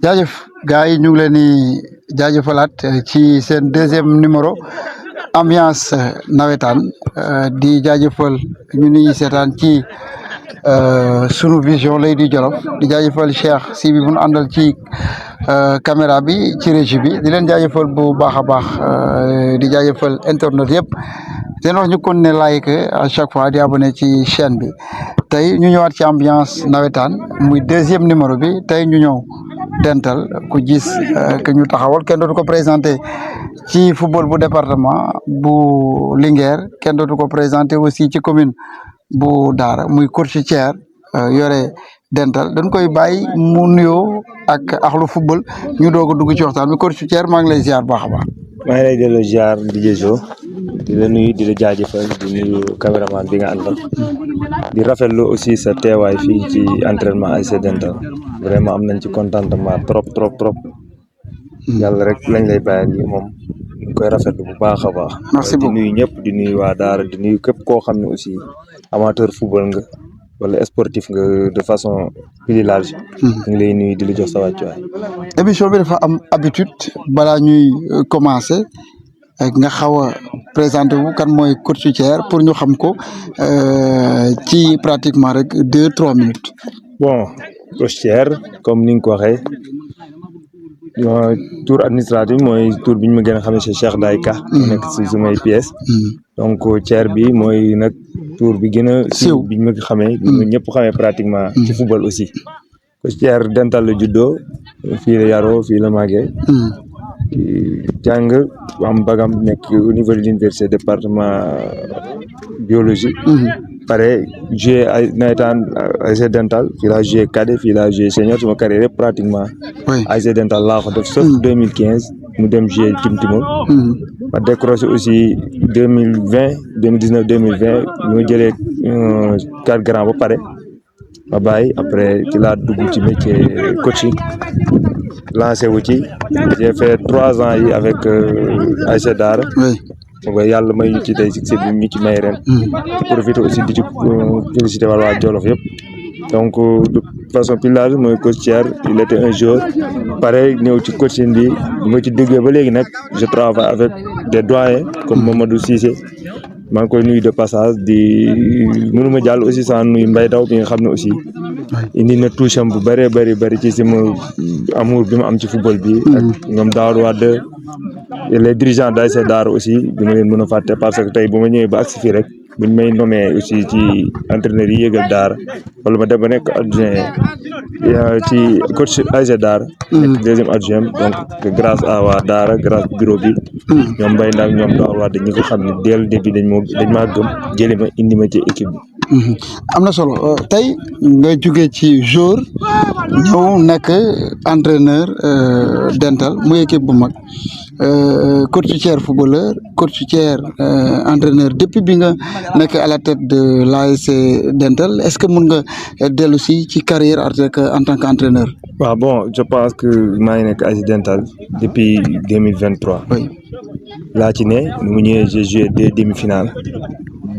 jaajëf gars yi ñu ngi leen di jaajëfalaat ci seen deuxième numéro ambiance nawetaan di jaajëfal ñu ni seetaan ci sunu vision lay di Jolof di jaajëfal Cheikh si bi mun àndal ci caméra bi ci régie bi di leen jaajëfal bu baax a baax di jaajëfal internet yëpp leen wax ñu kon ne like à chaque fois di abonné ci chaîne bi tey ñu ñëwaat ci ambiance nawetaan muy deuxième numéro bi tey ñu ñëw dental ku gis que ñu taxawal kenn dootu ko présenté ci football bu département bu Linguère kenn dootu ko présenté aussi ci commune bu Daara muy coach Thier yore dental dañ koy bàyyi mu nuyoo ak axlu football ñu doog a dugg ci waxtaan bi coach Thier maa ngi lay ziar baax a baax. maa ngi lay delloo ziar di Jo di la nuyu di la jaajëfal di nuyu caméraman bi nga àndal di rafetlu aussi sa teewaay fii ci entraînement ASC Dental vraiment am nañ ci contentement trop yàlla rek lañ lay bàyyi nii moom ñu koy rafetlu bu baax a baax. merci beaucoup di nuyu ñëpp di nuyu waa Daara di nuyu képp koo xam ne aussi amateur football nga wala sportif nga de façon plus large. ñu ngi lay nuyu di la jox sa wàccuwaay. émission bi dafa am habitude balaa ñuy commencer nga xaw a présenté wu kan mooy coach Thier pour ñu xam ko ci pratiquement rek 2-3 minutes. bon coach Thier comme ni nga ko waxee tour administratif mooy tour bi ñu ma gën a xamee si Cheikh Day Ka. nekk si sumay pièces. donc Thier bi mooy nag tour bi gën a siiw bi ñu ma xamee. ñëpp xamee pratiquement. ci football aussi. coach Thier Dental la juddoo fii la yaroo fii la màggee. jàng am bagam nekk au niveau de l'université département biologie. pare joué ay nawetaan ASC Dental fii laa joué cadet fii laa joué senior suma carrière yëpp pratiquement. ASC Dental laa ko def sauf 2015 mu dem joué Timtimol. ma décroché aussi 2019 2020 ñu ma jëlee cadre grand ba pare ma bàyyi après ci laa dugg ci métier coaching lancé wu ci j'ai fait 3 ans yi avec ASC Daara. mooy yàlla may ñu ci tey succès bi ñu ci may ren. profité aussi di ci félicité waa Jolof yëpp. donc de façon plus large mooy coach Thier il était un joueur pareil ñëw ci coaching bi ma ci duggee ba léegi nag je travaille avec des doyens comme Mamadou Cissé maa ngi koy nuyu de passage di mënuma jàll aussi sans nuyu Mbaye Daw bi nga xam ne aussi indi na touche am bu bëri ci sama amour bi ma am ci football bi. ak ñoom Daoud Wade les dirigeants d'ASC Daara aussi bi ma leen mën a fàtte parce que tey bu ma ñëwee ba agsi fii rek buñ may nommé aussi ci entraîneur yi yëgal Daara wala ma dem ba nekk adjoint ci coach ASC Daara. nekk deuxième adjoint donc grâce à waa Daara grâce bureau bi. ñoom Mbaye Ndaw ñoom Daoud Wade ñi ko xam ne dès le début dañ maa gëm jëli ma indi ma ci équipe bi. am na solo tey nga jógee ci jour ñëw nekk entraîneur Dental muy équipe bu mag coach Thier footballeur coach Thier entraîneur depuis bi nga nekk à la tête de l'ASC Dental est-ce que mun nga dellu si ci carrière en tant qu'entraîneur. waaw bon je pense que maa ngi nekk ASC Dental depuis 2023. oui laa ci ne mu ñëwee j'ai joué des demi-finales.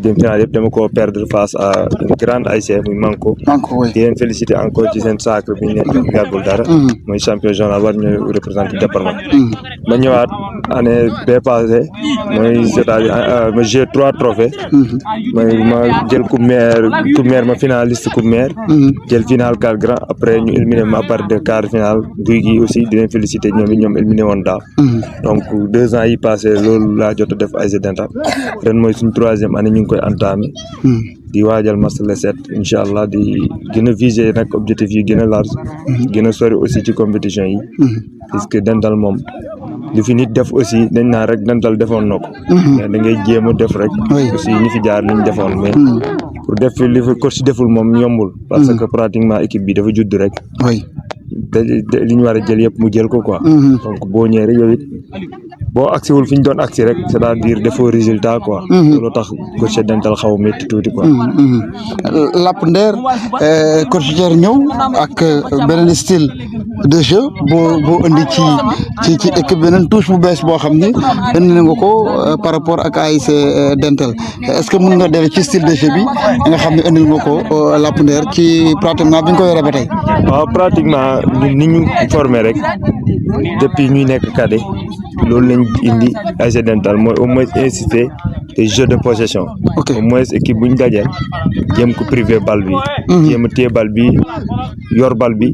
demi-finale yëpp dama ko perdre face à une grande ASC muy Manko. oui di leen féliciter encore ci seen sacre bi ñu nekk yàggul dara. mooy champion journal war ñu représenter département. ma ñëwaat année bee passé mooy c'est-à-dire ma joué 3 trophées. ma jël coupe maire ma finaliste coupe maire. jël final quart grand après ñu éliminé ma à partir de quart final guy gi aussi di leen féliciter ñoom éliminé woon daaw. donc 2 ans yi passé loolu laa jot a def ASC Dental ren mooy suñ 3e année ñu ngi koy entamé. di waajal match le 7 incha allah di gën a viser nag objectif yi gën a large. gën a sori aussi ci compétition yi. puisque Dental moom lu fi nit def aussi dañ naa rek Dental defoon na ko. mais da ngay jéem a def rek. aussi ñi fi jaar liñ defoon mais. pour def li fi coach deful moom yombul. parce que pratiquement équipe bi dafa judd rek. oui li ñu war a jël yëpp mu jël ko quoi. donc boo ñëwee rek yow it boo agsiwul fi ñu doon agsi rek c'est-à-dire defoo résultat quoi. loolu tax coach dental xaw a métti tuuti quoi. Lapp Nder coach Thier ñëw ak beneen style de jeu boo indi ci équipe beneen touche bu bees boo xam ni indi na nga ko par rapport ak ASC dental est-ce que mën nga dellu ci style de jeu bi nga xam ne indil nga ko Lapp Nder ci pratiquement bi nga ko yoree ba tey. waaw pratiquement ni ñu formé rek depuis ñuy nekk cadet loolu lañ indi ASC dental mooy au moins insister des jeux de possession. au moins équipe bu ñu dajeel jéem ko privé bal bi. jéem a téye bal bi yor bal bi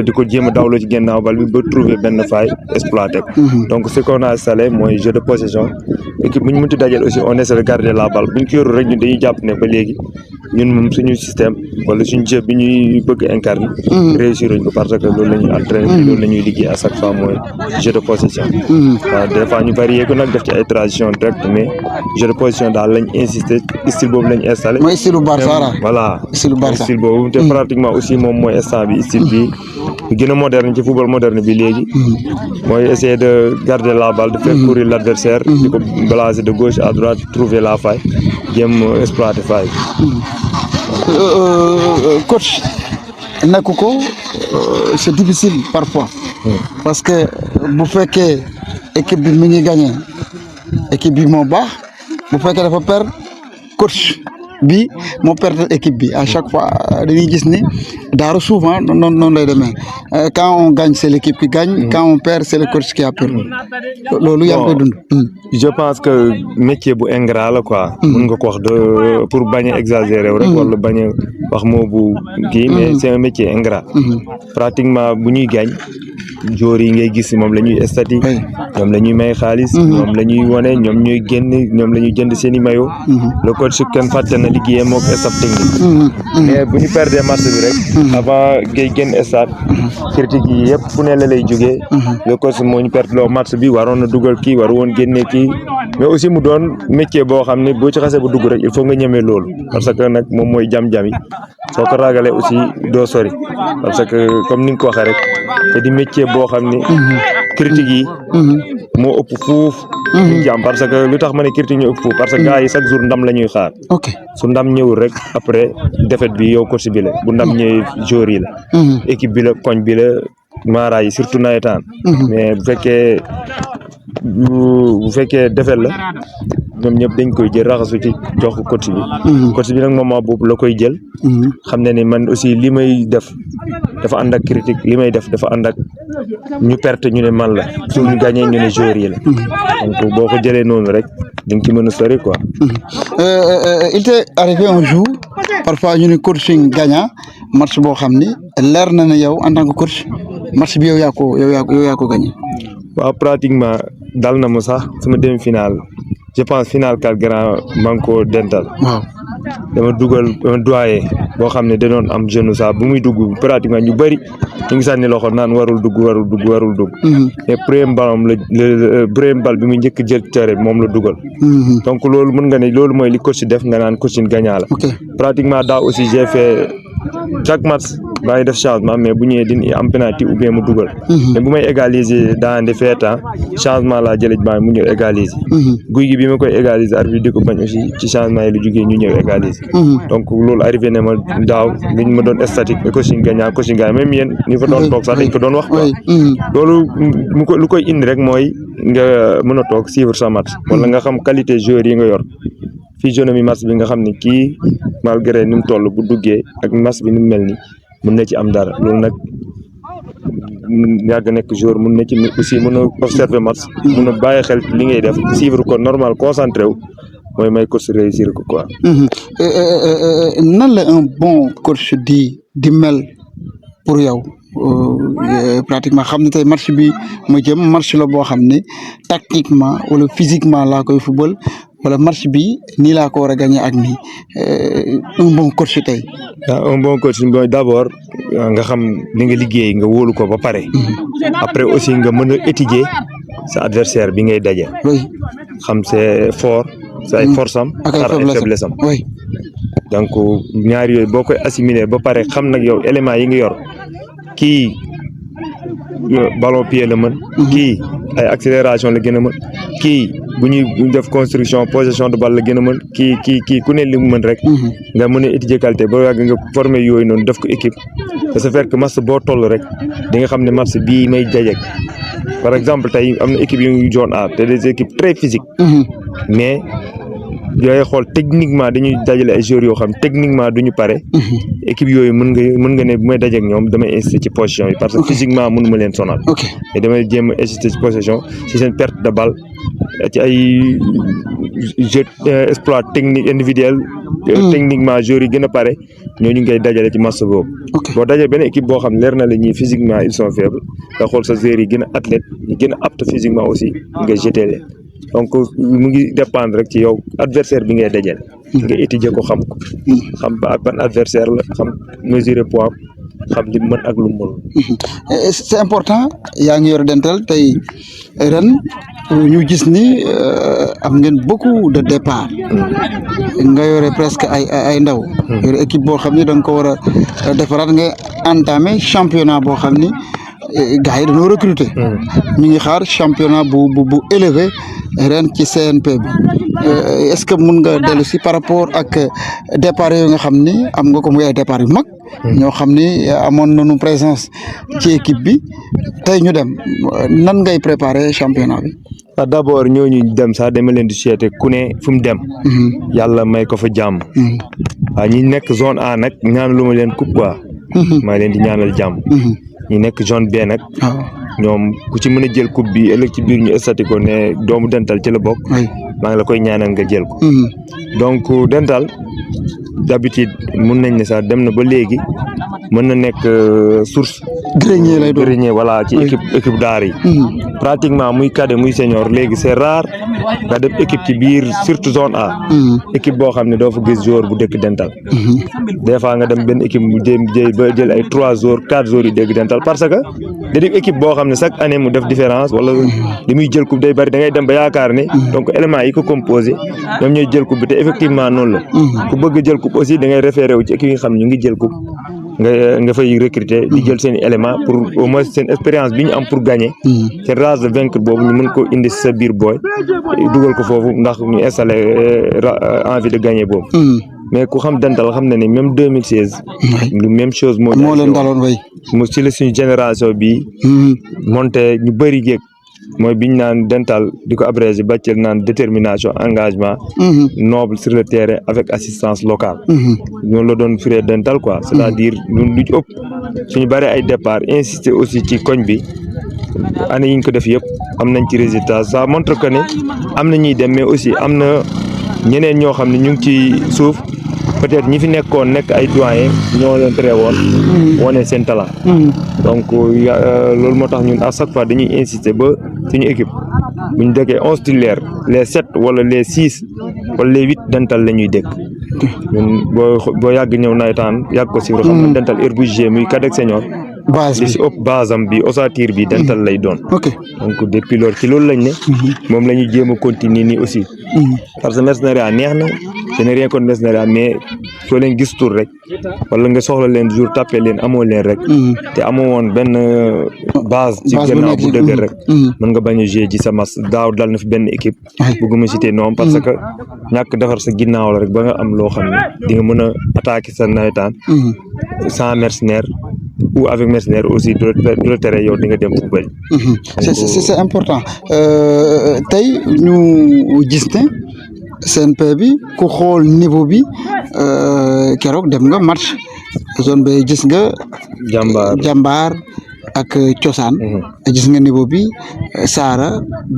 di ko jéem a dawloo ci gennaaw bal bi ba trouver benn faille exploité ko. donc ce qu'on a installé mooy jeu de possession équipe bu ñu mënti dajeel aussi on essaie de garder la balle bu ñu ko yorul rek ñun dañuy jàpp ne ba léegi ñun moom suñu système wala suñu jeu bi ñuy bëgg incarner. réussir ko parce que loolu la ñuy entraîner loolu la ñuy liggéey à chaque fois mooy jeu de possession. waaw des fois ñu varié ko nag def ci ay transition direct mais jeu de position daal lañ insister style boobu lañ installé. mooy style bu Barça voilà style boobu te pratiquement aussi moom mooy instant bi style bi gën a moderne ci football moderne bi léegi. mooy essayer de garder la balle de faire courir l'adversaire di ko balancer de gauche à droite trouver la faille jéem exploiter faille. coach nekk ko c'est difficile parfois. parce que bu fekkee équipe bi mi ngi gagné équipe bi moo baax bu fekkee dafa perdre coach bi moo perdre équipe bi à chaque fois dañuy gis ni daaru souvent noonu lay demee quand on gagne c'est l'équipe qui gagne quand on perd c'est le coach qui a perdu loolu yaa ngi koy dund. je pense que métier bu ingrat la quoi. mun nga ko wax de pour bañ a exagérer rek wala bañ a wax moo bu kii mais c'est un métier ingrat. pratiquement bu ñuy gagne joueurs yi ngay gis moom la ñuy stati ñoom la ñuy may xaalis. ñoom la ñuy wane ñoom ñooy génn ñoom la ñuy jënd seen i maillot. le coach kenn fàtte na liggéeyam moog staff technique. mais bu ñu perdee match bi rek. avant ngay génn stade. critique yi yëpp fu ne la lay jógee. le coach moo ñu perdre loo match bi waroon na dugal kii waru woon génne kii mais aussi mu doon métier boo xam ne boo ci xasee bu dugg rek il faut nga ñemee loolu parce que nag moom mooy jam-jam yi soo ko ragalee aussi doo sori parce que comme ni nga ko waxee rek te di métier boo xam ne critique yi moo ëpp fuuf ñu jàmm parce que lu tax ma ne critique ñu ëpp fuuf parce que gars yi chaque jour ndam la ñuy xaar su ndam ñëwul rek après défaite bi yow coach bi la bu ndam ñëwee joueur yi la équipe bi la koñ bi la maara yi surtout nawetaan mais bu fekkee defet la ñoom ñëpp dañ koy jël raxasu ci jox ko coach bi nag moment boobu la koy jël xam ne ni man aussi li may def dafa ànd ak critique li may def dafa ànd ak ñu perte ñu ne man la suñu gagné ñu ne joueur yi la donc boo ko jëlee noonu rek di nga ci mën a sori quoi. Il t'est arrivé un jour parfois ñu ne coaching gagnant match boo xam ni leer na ne yow en tant que coach match bi yow yaa ko gagné. waaw pratiquement dal na mu sax sama demi-finale je pense finale 4 grand manko dental. waaw dama dugal doyen boo xam ne da doon am jeune sax bu muy dugg pratiquement ñu bëri ñu ngi sànni loxo naan warul dugg. mais premier bal bi muy njëkk jël tere moom la dugal. donc loolu mën nga ne loolu mooy li coach def nga naan coaching gagnant la. pratiquement daaw aussi j'ai fait chaque match maa ngi def changement mais bu ñëwee dina am penalty ou bien mu dugal. mais bu may égaliser dans des faits changement laa jëlee ba mu ñëw égaliser. guy gi bi ma koy égaliser arbitre di ko bañ aussi ci changement yi lu jugee ñu ñëw égaliser. donc loolu arrivé na ma daaw liñ ma doon statique coaching gagnant même yéen ñu fa doon toog sax dañ ko doon wax quoi. loolu lu koy indi rek mooy nga mën a toog suivre sa match. wala nga xam qualité joueur yi nga yor. physionomie match bi nga xam ne kii malgré ni mu toll bu duggee ak match bi ni mu mel ni mën na ci am dara loolu nag yàgg nekk joueur mën na ci aussi mën a observer match mën a bàyyi xel li ngay def suivre ko normal concentré wu mooy may coach réussir ko quoi. nan la un bon coach di mel pour yow pratiquement xam ne tey match bi ma jëm match la boo xam ne tactiquement wala physiquement laa koy football wala match bi nii laa ko war a gagné ak nii un bon coach tey. un bon coach mooy d'abord nga xam li nga liggéey nga wóolu ko ba pare. après aussi nga mën a étudier sa adversaire bi ngay daje. xam c'est fort say force am. ak ay faiblesse am. donc ñaar yooyu boo koy assimiler ba pare xam nag yow éléments yi nga yor kii ballon pied la mën kii ay accélération la gën a mën kii bu ñuy def construction possession de balle la gën a mën kii ku ne li mu mën rek nga mën a étudier qualité ba yàgg nga former yooyu noonu def ko équipe de ce fait que match boo toll rek di nga xam ne match bii may dajeek par exemple tey am na équipe yu ngi zone A te des équipes très physiques mais yooyu xool techniquement dañuy dajale ay joueurs yoo xam techniquement duñu pare équipe yooyu mën nga ne bu may dajeek ñoom damay insister ci position yi parce que physiquement mënu ma leen sonal et damay jéem a insister ci position ci seen perte de balle ci ay jeu exploit technique individuel techniquement joueurs yi gën a pare ñooñu ngay dajale ci match boobu boo dajale benn équipe boo xam leer na la ñuy physiquement ils sont faibles nga xool sa joueurs yi gën a athlète ñu gën a apte physiquement aussi nga jeté leen donc mu ngi dépendre rek ci yow adversaire bi ngay dajale nga étudier ko xam ban adversaire la xam mesurer poids xam li mën ak lu mu mën. c'est important yaa ngi yor dental tey ren ñu gis ni am ngeen beaucoup de départ nga yore presque ay ndaw yore équipe boo xam ni da nga ko war a defaraat nga entamé championnat boo xam ni gars yi dañoo recruter ñu ngi xaar championnat bu élevé ren ci CNP bi est-ce que mun nga dellu si par rapport ak départ yooyu nga xam ni am nga ko muy ay départ yu mag ñoo xam ni amoon nañu présence ci équipe bi tey ñu dem nan ngay préparer championnat bi. D'abord ñooñu dem sax dama leen di souhaiter ku ne fu mu dem. yàlla may ko fa jàmm. waaw ñi nekk zone A nag ñaanalu ma leen coupe quoi. maa leen di ñaanal jàmm. ñi nekk zone B nag. ñoom ku ci mën a jël coupe bi ëllëg ci biir ñu estati ko ne doomu dental ci la bokk. maa ngi la koy ñaanal nga jël ko. donc dental d'habitude mun nañ ne sax dem na ba léegi mën na nekk source. grenier lay doon grenier voilà ci équipe daar yi. pratiquement muy cadet muy senior léegi c'est rare nga dem équipe ci biir surtout zone A. équipe boo xam ne doo fa gis joueur bu dëkk dental. des fois nga dem benn équipe mu jël ay 3 joueurs 4 joueurs yu dëkk dental parce que da di équipe boo xam ne chaque année mu def différence wala li muy jël coupe day bari da ngay dem ba yaakaar ne donc éléments yi ko composé ñoom ñooy jël coupe bi te effectivement noonu la. ku bëgg jël coupe aussi da ngay référé wu ci équipe yi nga xam ne ñu ngi jël coupe. nga fay recruter di jël seen élément pour au moins seen expérience bi ñu am pour gagner seen rage de vaincre boobu ñu mën ko indi sa biir booy dugal ko foofu ndax ñu installé envie de gagner boobu mais ku xam dental xam na ne même 2016 lu même chose moo leen daloon way mu ci la suñu génération bi monté ñu bëri jéeg mooy biñ naan dental di ko abrégé bàcceel naan détermination engagement noble sur le terrain avec assistance locale ñoo la doon firee dental quoi c'est-à-dire lu ci ëpp suñu bari ay départ insister aussi ci koñ bi année yi ñu ko def yëpp am nañ ci résultat ça montre que ne am na ñuy dem mais aussi am na ñeneen ñoo xam ne ñu ngi ci suuf peut-être ñi fi nekkoon nekk ay doyen ñoo leen tere woon wane seen talent donc loolu moo tax ñun à chaque fois dañuy insister ba suñu équipe bu ñu dëkkee 11 titulaires les 7 wala les 6 wala les 8 dental la ñuy dëkk ñun boo yàgg ñëw nawetaan yàgg ko si xam ne dental heure bu jugé muy cadet senior base li si ëpp base am bi ossature bi dental lay doon donc depuis loolu ci loolu lañ ne moom la ñuy jéem a continuer nii aussi parce que mercenariat neex na je n'ai rien contre mercenariat mais soo leen gis tur rek wala nga soxla leen jour tapé leen amoo leen rek te amoo woon benn base ci gannaaw bu dëgër rek mën nga bañ a jouer ci sa mas daaw dal na fi benn équipe bëgguma citer noonu parce que ñàkk defar sa ginnaaw la rek ba nga am loo xam ne di nga mën a attaquer sa nawetaan sans mercenaire ou avec mercenaire aussi du la tere yow di nga dem football. c'est important tey ñu gis ne CNP bi ku xool niveau bi keroog dem nga match zone bi gis nga. jàmbaar ak cosaan. gis nga niveau bi Saara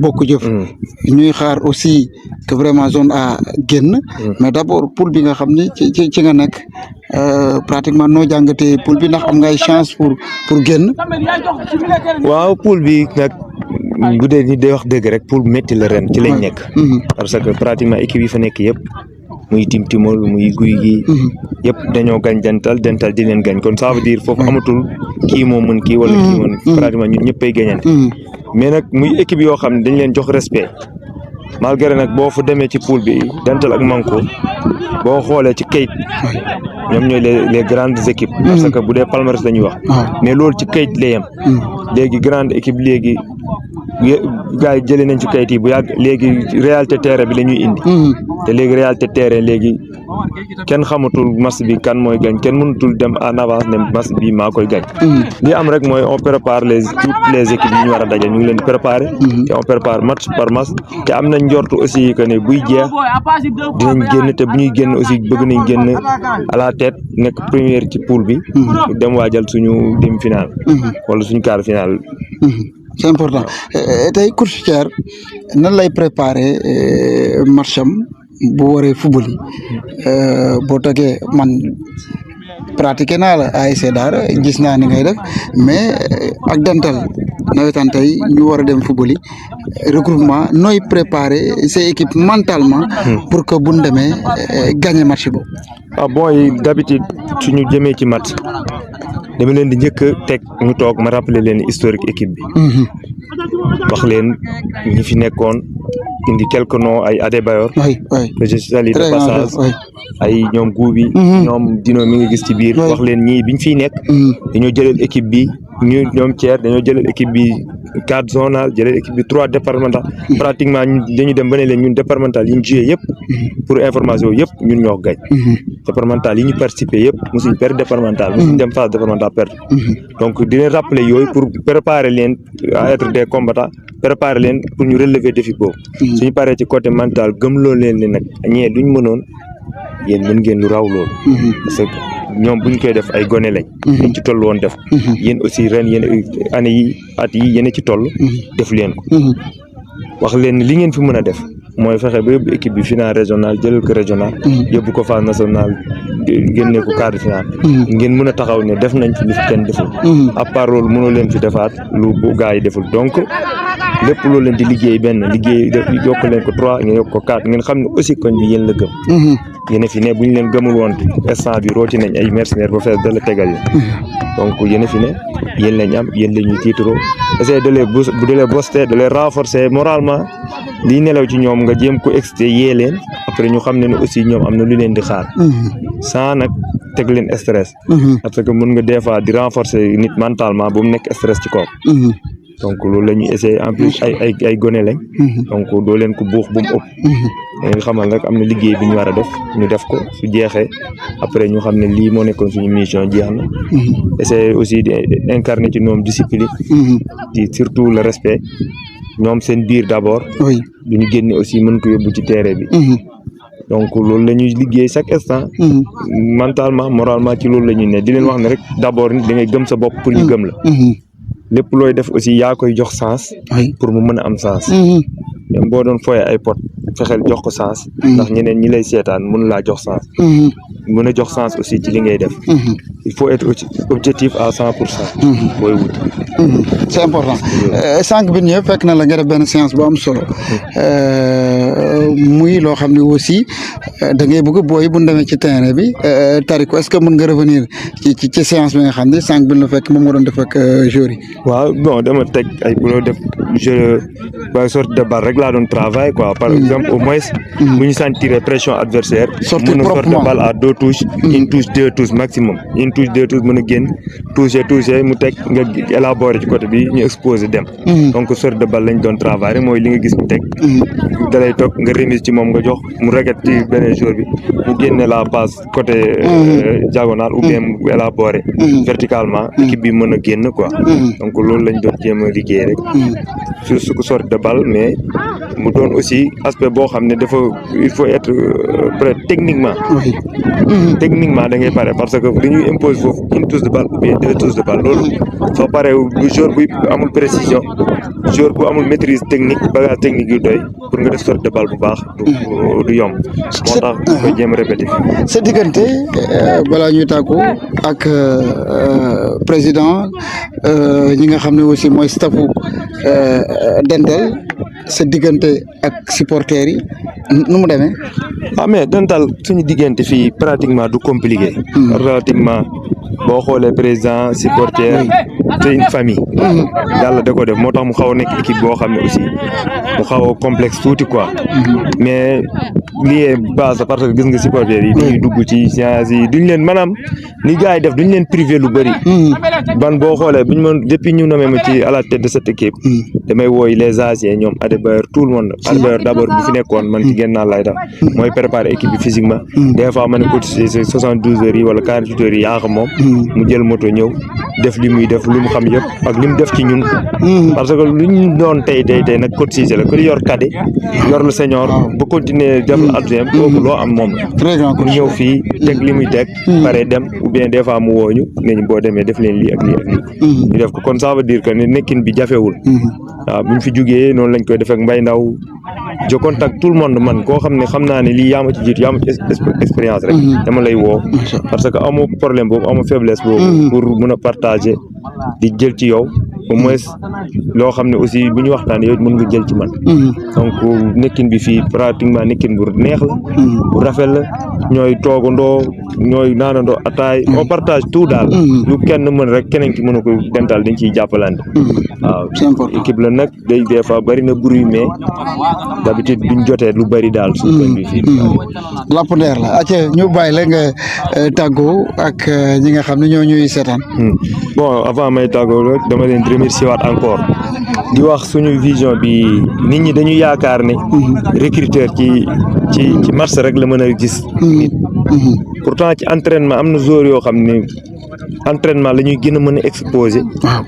bokk jëf. ñuy xaar aussi que vraiment zone A génn. mais d'abord poule bi nga xam ni ci nga nekk pratiquement noo jàngatee poule bi ndax am nga ay chance pour génn. waaw poule bi nag bu dee ni day wax dëgg rek poule métti la ren ci lañ nekk. parce que pratiquement équipe yi fa nekk yëpp. muy Timtimol muy guy gi yëpp dañoo gañ dental di leen gañ kon ça veut dire foofu amatul kii moo mën kii wala kii mën pratiquement ñun ñëpp ay gañante mais nag muy équipe yoo xam ne dañ leen jox respect malgré nag boo fa demee ci poule bi dental ak manko boo xoolee ci kayit ñoom ñooy les grandes équipes parce que bu dee palmarès la ñuy wax mais loolu ci kayit lay yem léegi grande équipe léegi gars yi jëlee nañ ci kayit yi bu yàgg léegi réalité terrain bi la ñuy indi te léegi réalité terrain léegi kenn xamatul match bi kan mooy gañ kenn mënutul dem en avance ne match bi maa koy gañ li am rek mooy on prépare toutes les équipes yi ñu war a daje ñu ngi leen di préparer te on prépare match par match te am nañ njortu aussi que ne buy jeex dinañ génn te bu ñuy génn aussi bëgg nañ génn à la tête nekk première ci poule bi dem waajal suñu demi-finale wala suñu quart finale c'est important tey coach Thier nan lay préparer match am bu waree football yi boo toogee man pratiqué naa la ASC Daara gis naa ni ngay def mais ak Dental nawetaan tey ñu war a dem football yi regroupement nooy préparer ces équipes mentalement pour que bu ñu demee gagner match boobu. ah bon yi d'habitude suñu jëmee ci match dama leen di njëkk a teg ñu toog ma rappeler leen historique équipe bi wax leen ñi fi nekkoon indi quelques noms ay Adebayor que je salue de passage ay ñoom Goubi ñoom Dino mi ngi gis ci biir wax leen ñii biñ fiy nekk dañoo jëlal équipe bi ñu ñoom Thier dañoo jëlal équipe bi 4 zonal jëlal équipe bi 3 départemental pratiquement dañu dem ba ne leen ñun départemental yi ñu joué yëpp pour information yëpp ñun ñoo gañ départemental yi ñu participé yëpp mosuñ perdre départemental mosuñ dem phase départemental perdre donc di leen rappeler yooyu pour préparer leen à être des combattants préparer leen pour ñu relever défi boobu suñu paree ci côté mental gëm loolu leen ne nag ñee luñ mënoon yéen mën ngeen lu raw loolu parce que ñoom buñ koy def ay gone lañ dañ ci toll woon def yéen aussi ren yéen année yi at yi yéen ci toll def leen ko wax leen li ngeen fi mën a def mooy fexe ba yóbbu équipe bi final régional jëlal ko régional yóbbu ko phase nationale génne ko quart de finale ngeen mën a taxaw ne def nañ fi lu fi kenn deful à part loolu mënoo leen fi defaat lu bu gars yi deful donc lépp loolu leen di liggéey benn liggéey yokk leen ko 3 ngeen yokk ko 4 ngeen xam ne aussi koñ bi yéen la gëm yéen fi ne bu ñu leen gëmul woon instant bi rooti nañ ay mercenaires ba fees da la tegal yi donc yéen fi ne yéen lañ am yéen la ñuy tiitaroo essayer de les booster de les renforcer moralement liy nelaw ci ñoom nga jéem ko excité yee leen après ñu xam ne ne aussi ñoom am na lu leen di xaar sans nag teg leen stress parce que mën nga des fois di renforcer nit mentalement ba mu nekk stress ci kaw donc loolu la ñuy essayer en plus ay gone lañ donc doo leen ko buux bu mu ëpp dañuy xamal rek am na liggéey bi ñu war a def ñu def ko su jeexee après ñu xam ne lii moo nekkoon suñu mission jeex na essayer aussi di incarner ci ñoom discipline di surtout le respect ñoom seen biir d'abord bi ñu génne aussi mën ko yóbbu ci terrain bi donc loolu la ñuy liggéey chaque instant mentalement moralement ci loolu la ñuy ne di leen wax ne rek d'abord da ngay gëm sa bopp pour ñu gëm la lépp looy def aussi yaa koy jox sens pour mu mën a am sens même boo doon fooye ay pot fexeel jox ko sens ndax ñeneen ñi lay seetaan mën laa jox sens mën a jox sens aussi ci li ngay def il faut être objectif à 100% booy wut c'est important sànq bi ñëw fekk na la nga def benn séance bu am solo muy loo xam ne aussi da ngay bëgg booy bu ñu demee ci terrain bi tari ko est-ce que mën nga revenir ci séance bi nga xam ne sànq bi la fekk moom nga doon def ak joueurs yi waaw bon dama teg ay bu def jeu ba sorte de balle rek laa doon travail quoi par exemple au moins bu ñu sentir pression adversaire mën a sorte de balle à 2 touches une touche 2 touches maximum une touche 2 touches mën a génn toucher mu teg nga élaborer ci côté bi ñu exposer dem donc sorte de balle lañ doon travail rek mooy li nga gis mu teg dalay toog nga remise ci moom nga jox mu reget ci beneen jour bi mu génne la passe côté diagonale ou bien mu élaborer verticalement équipe bi mën a génn quoi donc loolu lañ doon jéem a liggéey rek sur su ko sorte de balle mais mu doon aussi aspect boo xam ne dafa il faut être prêt techniquement da ngay pare parce que dañuy impose foofu une touche de balle ou bien 2 touches de balle loolu soo paree bu joueur bu amul précision joueur bu amul maîtrise technique bagage technique yu doy pour nga def sorte de balle bu baax du yomb moo tax koy jéem a répété sa diggante balaa ñuy tàggu ak président ñi nga xam ne aussi mooy staffu Dental sa diggante ak supporters yi nu mu demee mais Dental suñu diggante fii pratiquement du compliqué pratiquement boo xoolee président supporter c'est une famille. yàlla da ko def moo tax mu xaw a nekk équipe boo xam ne aussi mu xaw a complexe tuuti quoi. mais lii base parce que gis nga supporter yi dañuy dugg ci science yi duñ leen maanaam ni gars yi def duñ leen privé lu bëri. ban boo xoolee buñ ma depuis ñu nommé ma ci à la tête de cette équipe. damay wooy les anciens ñoom Adebayor tout le monde. Adebayor d'abord bu fi nekkoon man ci gennaa lay def mooy préparer équipe bi physiquement. des fois ma ne ko ci 72 heures yi wala 48 heures yi yaa xam moom. mu jël moto ñëw def li muy def lu mu xam yëpp ak li mu def ci ñun. parce que lu ñu doon tey nag coach Cissé la ku yor cadet yor le senior ba continuer def adjoint kooku loo am moom la. mu ñëw fii teg li muy teg. pare dem ou bien des fois mu wooñu ne ñu boo demee def leen lii ak lii ak lii. ñu def ko kon ça veut dire que ne nekkin bi jafewul. waaw bu ñu fi jugee noonu lañ koy def ak Mbaye Ndaw je contacte tout le monde man koo xam ne xam naa ne lii yaa ma ci jiitu yaa ma ci expérience rek dama lay woo parce que amoo problème boobu amoo faiblesse boobu pour mun a partager di jël ci yow au moins loo xam ne aussi bu ñu waxtaan yow mën nga jël ci man donc nekkin bi fii pratiquement nekkin bu neex la bu rafet la ñooy toogandoo ñooy naanandoo ataay on partage tout daal lu kenn mën rek keneen ki mën a ko dental dañ ciy jàppalante waaw équipe la nag day des fois bari na bruit mais d'habitude duñ jotee lu bari daal suñu koñ bi fii lapp ndeer la acca ñu bàyyi la nga tàggoo ak ñi nga xam ne ñoo ñuy seetaan bon avant may tàggoo rek dama leen remercier waat encore di wax suñu vision bi nit ñi dañu yaakaar ne recruteur ci match rek la mën a gis nit pourtant ci entraînement am na joueurs yoo xam ne entraînement la ñuy gën a mën a exposer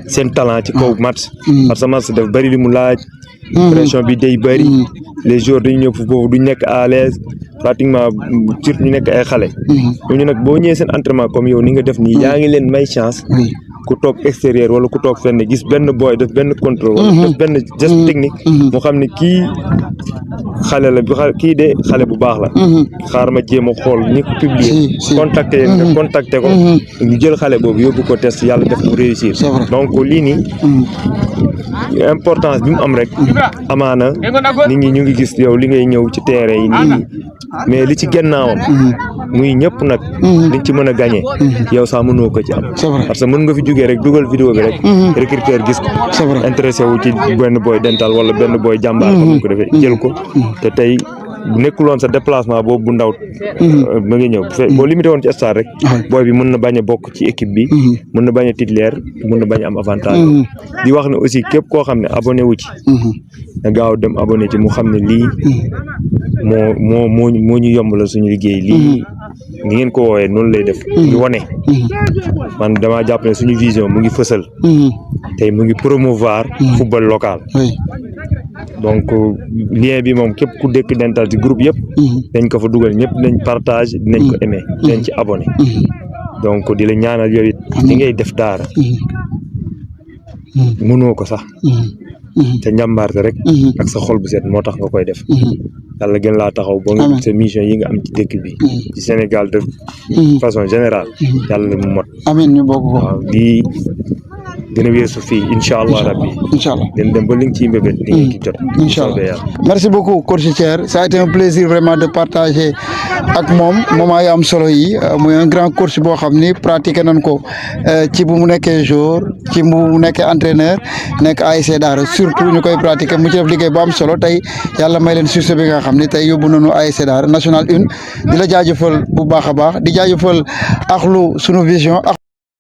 seen talent ci kaw match parce que match daf bari li mu laaj pression bi day bari les joueurs dañu ñëw foofu duñ nekk à l'aise pratiquement surtout ñu nekk ay xale ñooñu nag boo ñëwee seen entraînement comme yow ni nga def nii yaa ngi leen may chance ku toog extérieur wala ku toog fenn gis benn boy def benn contrôle wala def benn geste technique mu xam ne kii xale la kii de xale bu baax la xaar ma jéem a xool ñi ko publier contacter yéen nga contacter ko ñu jël xale boobu yóbbu ko test yàlla def mu réussir donc lii nii importance bi mu am rek amaana nit ñi ñu ngi gis yow li ngay ñëw ci terrain yi nii mais li ci gannaawam muy ñëpp nag liñ ci mën a gagné yow sax mënoo ko ci am parce que mën nga fi jógee rek dugal vidéo bi rek recruteur gis ko intéressé wu ci benn boy dental wala benn boy jàmbaar comme ko defee jël ko te tey bu nekkuloon sa déplacement boobu bu ndaw ma ngi ñëw boo limité woon ci stade rek booy bi mën na bañ a bokk ci équipe bi mën na bañ a titulaire mën na bañ a am avantage di wax ne aussi képp koo xam ne abonné wu ci na gaaw dem abonné ci mu xam ne lii moo ñu yombalal suñu liggéey lii ni ngeen ko woowee noonu lay def ñu wane man dama jàpp ne suñu vision mu ngi fësal tey mu ngi promouvoir football local donc lien bi moom képp ku dëkk dental ci groupe yëpp dañ ko fa dugal ñëpp dañ partage dinañ ko aimé dañ ci abonné donc di la ñaanal yow it li ngay def daara mënoo ko sax te njàmbaarte rek ak sa xol bu set moo tax nga koy def yàlla gën laa taxaw ba nga sa mission yi nga am ci dëkk bi ci Sénégal de façon générale yàlla mu mot amiin ñu bokk ko waaw lii dina weesu fii incha allah rabbi incha allah dina dem ba li nga ciy mbébét di nga ci jot incha allah merci beaucoup coach Thier ça a été un plaisir vraiment de partager ak moom moment yu am solo yi muy un grand coach boo xam ni pratiqué nañ ko ci bu mu nekkee joueur ci bu mu nekkee entraîneur nekk ASC Daara surtout ñu koy pratiqué mu ci def liggéey bu am solo tey yàlla may leen succès bi nga xam ne tey yóbbu nañu ASC Daara national 1 di la jaajëfal bu baax a baax di jaajëfal axlu sunu vision